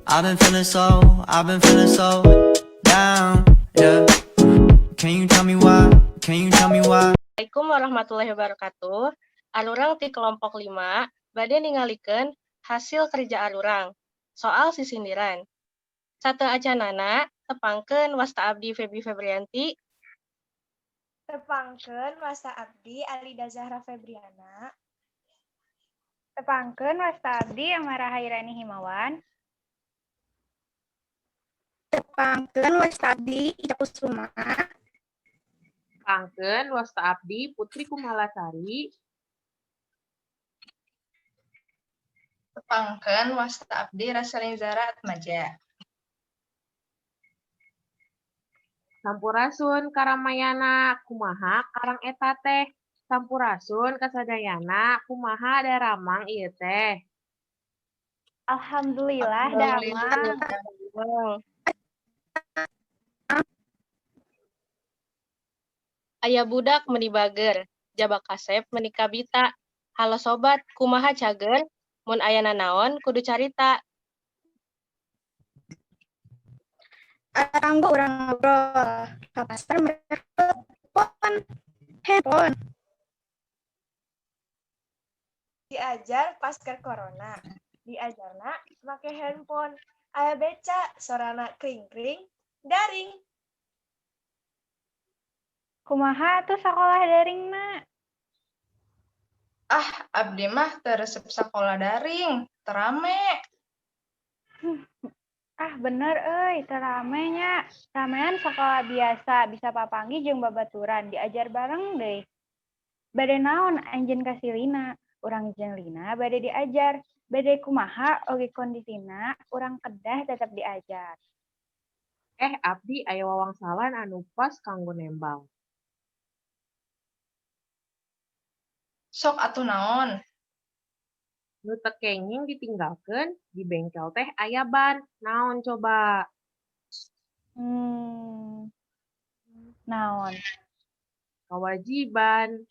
I've been feeling so, I've been feeling so down, yeah. Can you tell me why? Can you tell me why? Assalamualaikum warahmatullahi wabarakatuh. Arurang ti kelompok 5 bade ningalikeun hasil kerja arurang soal sisindiran. Sateuacanna tepangkeun, wasta abdi Febi Febrianti. Tepangkeun, wasta abdi Alida Zahra Febriana. Tepangkeun, wasta abdi Amara Hairani Himawan. Tepangkeun, wasta abdi Ica Kusuma. Tepangkeun, wasta abdi Putri Kumalasari. Tepangkeun, wasta abdi Raselin Zara Atmaja. Sampurasun karamayana, kumaha karang eta teh? Sampurasun kasadayana, kumaha daramang ieu teh? Alhamdulillah, Alhamdulillah. Damang. Aya budak meuni bager, jaba kasep meuni kabita. Halo sobat, kumaha cager? Mun aya nanaon kudu carita. Kanggo urang ngobrol ka pasar mere telepon handphone. Diajar pasca corona. Diajarna make handphone. Aya beca sorana kring-kring daring. Kumaha atuh sakola daringna? Ah, abdi mah teu resep sakola daring, teu rame. Ah, bener euy, teu rame nya. Ramean sakola biasa, bisa papanggih jeung babaturan, diajar bareng deui. Bade naon anjeun ka si Lina? Urang jeung Lina bade diajar. Bade kumaha oge kondisina, urang kedah tetep diajar. Eh, abdi aya wawangsalan anu pas kanggo nembang. Sok atuh naon? Nu teu kenging ditinggalkeun, di bengkel teh aya ban, naon coba? Naon? Kawajiban.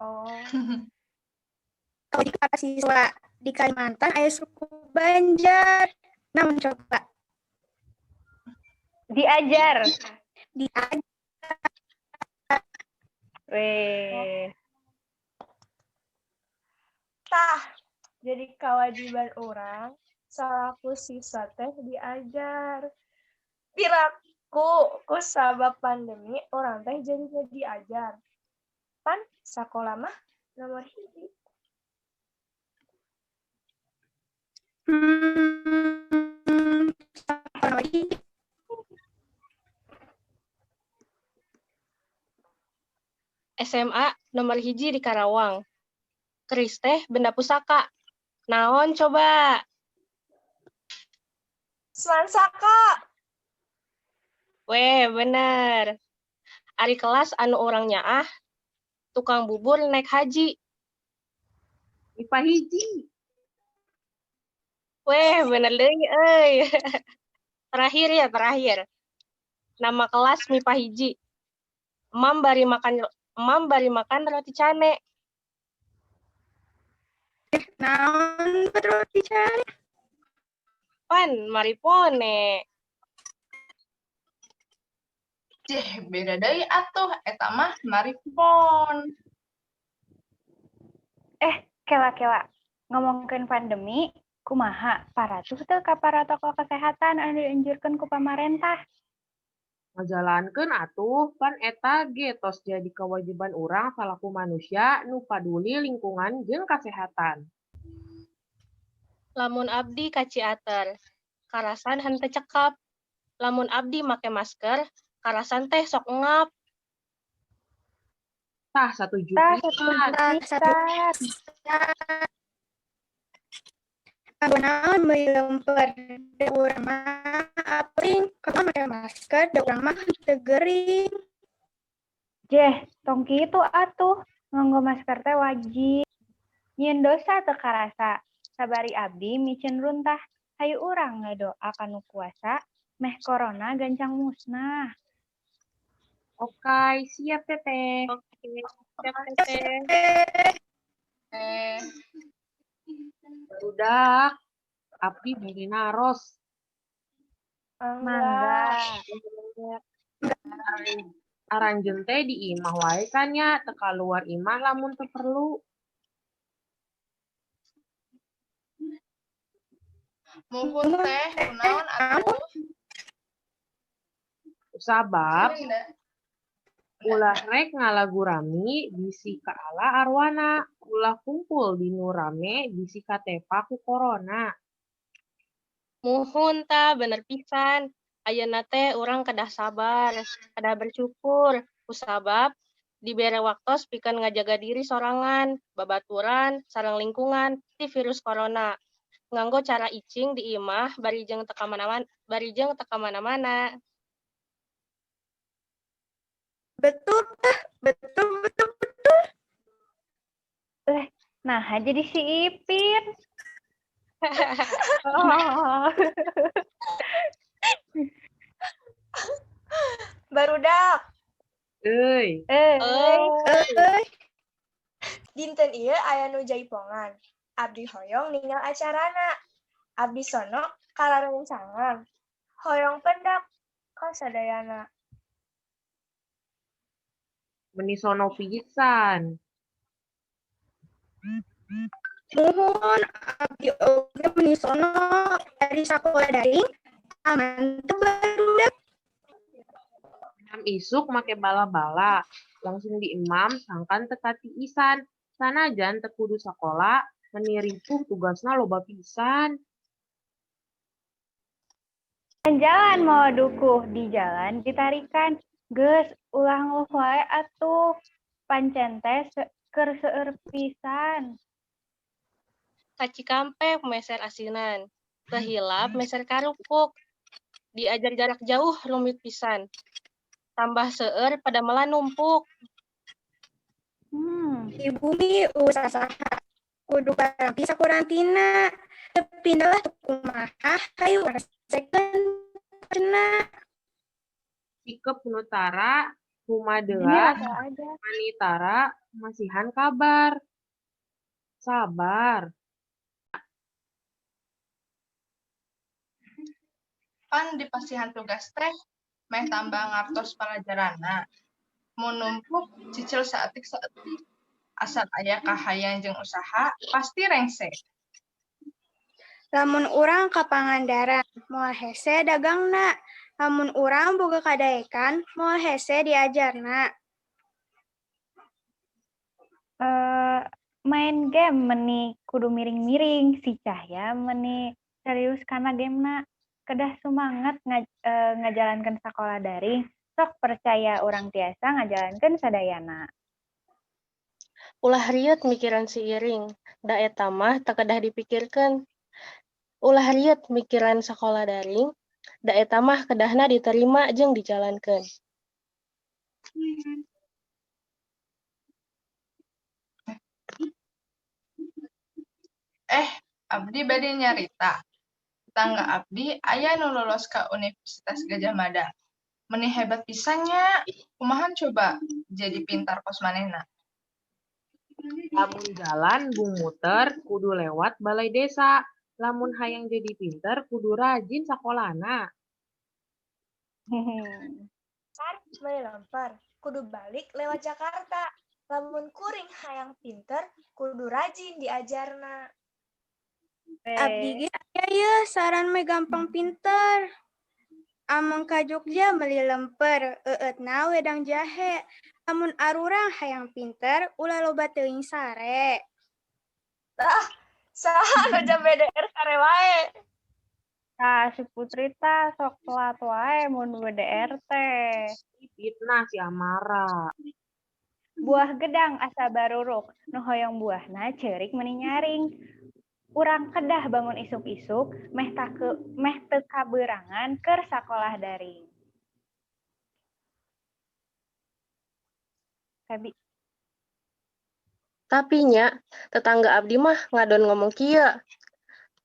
Oh. Kawajiban para siswa di Kalimantan aya suku Banjar. Naon coba? Diajar. Diajar. Weh. Tah, jadi kewajiban urang salaku siswa teh diajar. Piraku ku sabab pandemi urang teh jadi teu diajar. Pan sakola mah nomor 1. Sakola wajib. SMA nomor 1 di Karawang. Keris teh benda pusaka. Naon coba? Swansaka. Weh, bener. Ari kelas anu urang nyaah, tukang bubur naik haji. MIPA 1. Weh, bener deui euy. Terakhir ya, terakhir. Nama kelas MIPA 1. Emam bari makan roti cane. Naon roti cane? Pan, maripone. Jeh, beda deui atuh, eta mah maripon. Eh, kela-kela. Ngomongkeun pandemi, kumaha paratuh teu ka protokol kesehatan anu dianjurkeun ku pamarentah? Ngajalankeun atuh, pan eta ge tos jadi kewajiban urang salaku manusia nu paduli lingkungan jeung kasehatan. Lamun abdi ka Ciater, karasan henteu cekap. Lamun abdi make masker, karasan teh sok ngap. Tah, satuju Tah, pisan. Tah, satuju satuju pisan. Kanggo naon meuli lemper, da urang mah apring, kamu make masker, da urang mah teu gering. Jeh, tong kitu atuh, nganggo masker teh wajib. Nyieun dosa teu karasa, sabari abdi miceun runtah. Hayu urang ngadoa ka Nu Kuasa, meh corona gancang musnah. Oke, siap Teteh. Oke, siap Teteh. Eh. Barudak. Abdi bade naros. Mangga. Aranjeun teh di imah wae kan nya, teu kaluar imah lamun teu perlu. Muhun teh, kunaon atuh? Sabab ulah rek ngala gurami bisi kaala arwana, ulah kumpul di nu rame bisi katepa ku korona. Muhun tah, bener pisan. Ayeuna teh urang kedah sabar, kedah bersyukur. Kusabab dibere waktos pikeun ngajaga diri sorangan, babaturan, sareng lingkungan ti virus corona. Nganggo cara icing di imah bari jeung teu ka mana-mana. Betul tah, betul betul betul. Nah, jadi si Ipin. Oh. Barudak. Euy. Euy. Dinten ieu aya nu jaipongan. Abdi hoyong ningal acarana. Abdi sono kalarencangan. Hoyong pendak ka sadayana. Meni sono pisan. Muhun abdi oge meni sono dari sakola daring aman teu barudak. Enam isuk make bala-bala, langsung diemam sangkan teu katiisan. Sanajan teu kudu sakola, meni ripuh tugasna loba pisan. Jalan mawa dukuh, di jalan ditarikan. Geus ulah ngeluh wae atuh, pancen teh keur seueur pisan. Ka Cikampek meser asinan, teu hilap meser karupuk. Diajar jarak jauh rumit pisan. Tambah seueur padamelan numpuk. Di bumi usaha saha, kudu karampi sakurantina. Teu pindah lah kumaha, hayu rasakeun cenah. Sikep nu tara, kumadeula, manitara, masihan kabar. Sabar. Pan dipasihan tugas teh meh tambah ngartos palajaranna. Mun numpuk cicil saeutik-saeutik. Asal aya kahayang jeung usaha pasti rengse. Lamun urang ka Pangandaran moal hese dagangna. Lamun urang boga kadaekan moal hese diajarna. Main game meni kudu miring-miring, si Cahya meni serius kana gamena. Kedah sumanget ngajalankeun sakola daring, sok percaya urang tiasa ngajalankeun sadayana. Ulah rieut mikiran si Iring, da eta mah teu kedah dipikirkeun. Ulah rieut mikiran sakola daring, da eta mah kedahna diterima jeung dijalankeun. Abdi bade nyarita. Tetangga abdi aya nu lolos ka Universitas Gajah Mada. Meni hebat pisan nya, kumaha coba jadi pintar kos manehna. Lamun jalan bung muter kudu lewat balai desa. Lamun hayang jadi pinter kudu rajin sakolana. Car meuli lemper kudu balik lewat Jakarta. Lamun kuring hayang pinter kudu rajin diajarna. Abdi ge aya yeuh saran meh gampang pinter. Ameng ka Jogja meuli lemper, eueutna wedang jahe. Lamun arurang hayang pinter ulah loba teuing sare. Tah, saha nu jam BDR sare wae? Tah, si Putri tah sok telat wae mun WDR teh. Fitnah si Amara. Buah gedang asa baruruk, nu hoyong buahna ceurik meni nyaring. Urang kedah bangun isuk-isuk meh teu kabeurangan keur sakolah daring. Febi. Tapi nya, tetangga abdi mah ngadon ngomong kieu.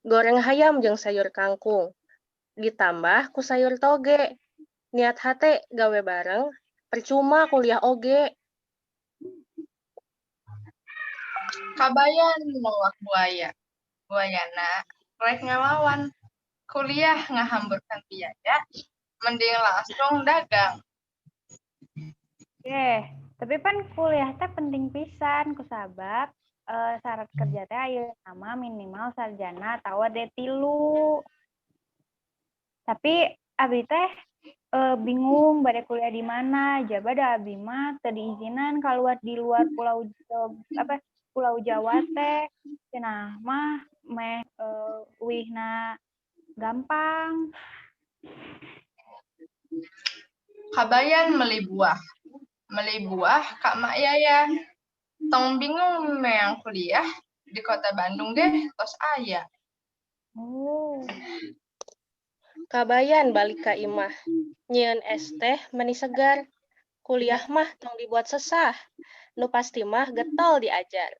Goreng hayam jeung sayur kangkung, ditambah ku sayur toge. Niat hate gawe bareng, percuma kuliah oge. Kabayan mowak buaya. Buayana rek ngalawan. Kuliah ngahamburkeun biaya, mending langsung dagang. Oke, tapi pan kuliah teh penting pisan kusabab syarat kerja teh ayeuna mah minimal sarjana atawa D3. Tapi abdi teh bingung bade kuliah di mana, jaba da abdi mah teu diizinan kaluar di luar pulau apa Pulau Jawa teh. Cenah mah meh uihna gampang. Kabayan meuli buah. Meuli buah ka Mak Yaya. Tong bingung meang kuliah, di kota Bandung ge tos aya. Oh. Kabayan balik ka imah. Nyieun es teh meni segar. Kuliah mah tong dibuat sesah. Nu pasti mah getol diajar.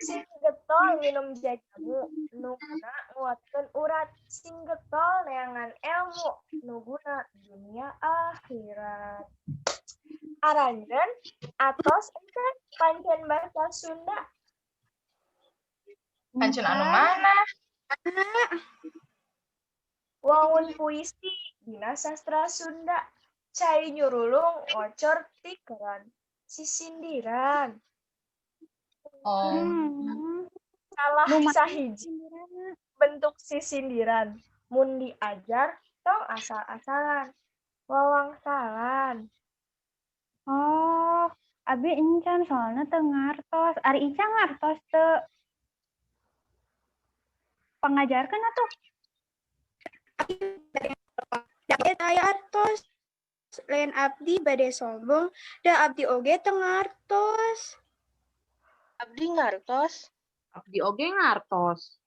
Sing getol nginum jajamu, nu guna nguatkeun urat. Sing getol neangan elmu, nu guna dunia akhirat. Aranjeun atos encan pancen basa Sunda? Pancen anu mana? Wangun puisi dina sastra Sunda. Cai nyurulung ngocor tikeran. Sisindiran. Oh. Salah Lumayan sahiji bentuk sisindiran. Mun diajar tong asal-asalan. Wawangsalan. Oh, abi encan soalna teu ngartos. Ari Ica ngartos teu? Pangajarkeun atuh. Da aya artos. Lain abdi bade sombong, da abdi oge teu ngartos. Abdi ngartos. Abdi oge ngartos.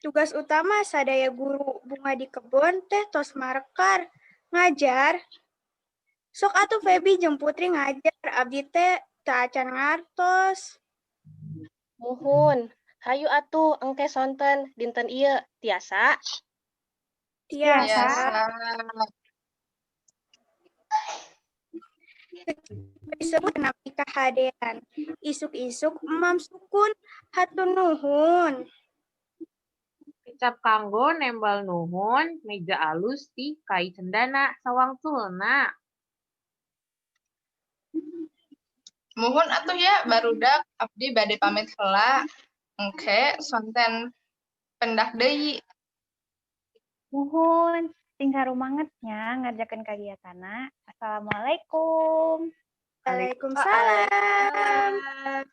Tugas utama sadaya guru bunga di kebon teh tos marekar ngajar. Sok atuh Febi jeung Putri ngajar, abdi teh teu acan ngartos. Muhun. Hayu atuh engke sonten dinten ieu tiasa? Tiasa. Biasa. Disebut napi kahadean. Isuk-isuk emam sukun, hatur nuhun. Kecap kanggo nembal nuhun, meja alus ti kai cendana sawangsulna. Muhun atuh ya barudak, abdi bade pamit heula. Engke sonten pendak deui. Muhun, sing sarumanget nya ngarjakeun kagiatanna. Assalamualaikum. Waalaikumsalam. Waalaikumsalam.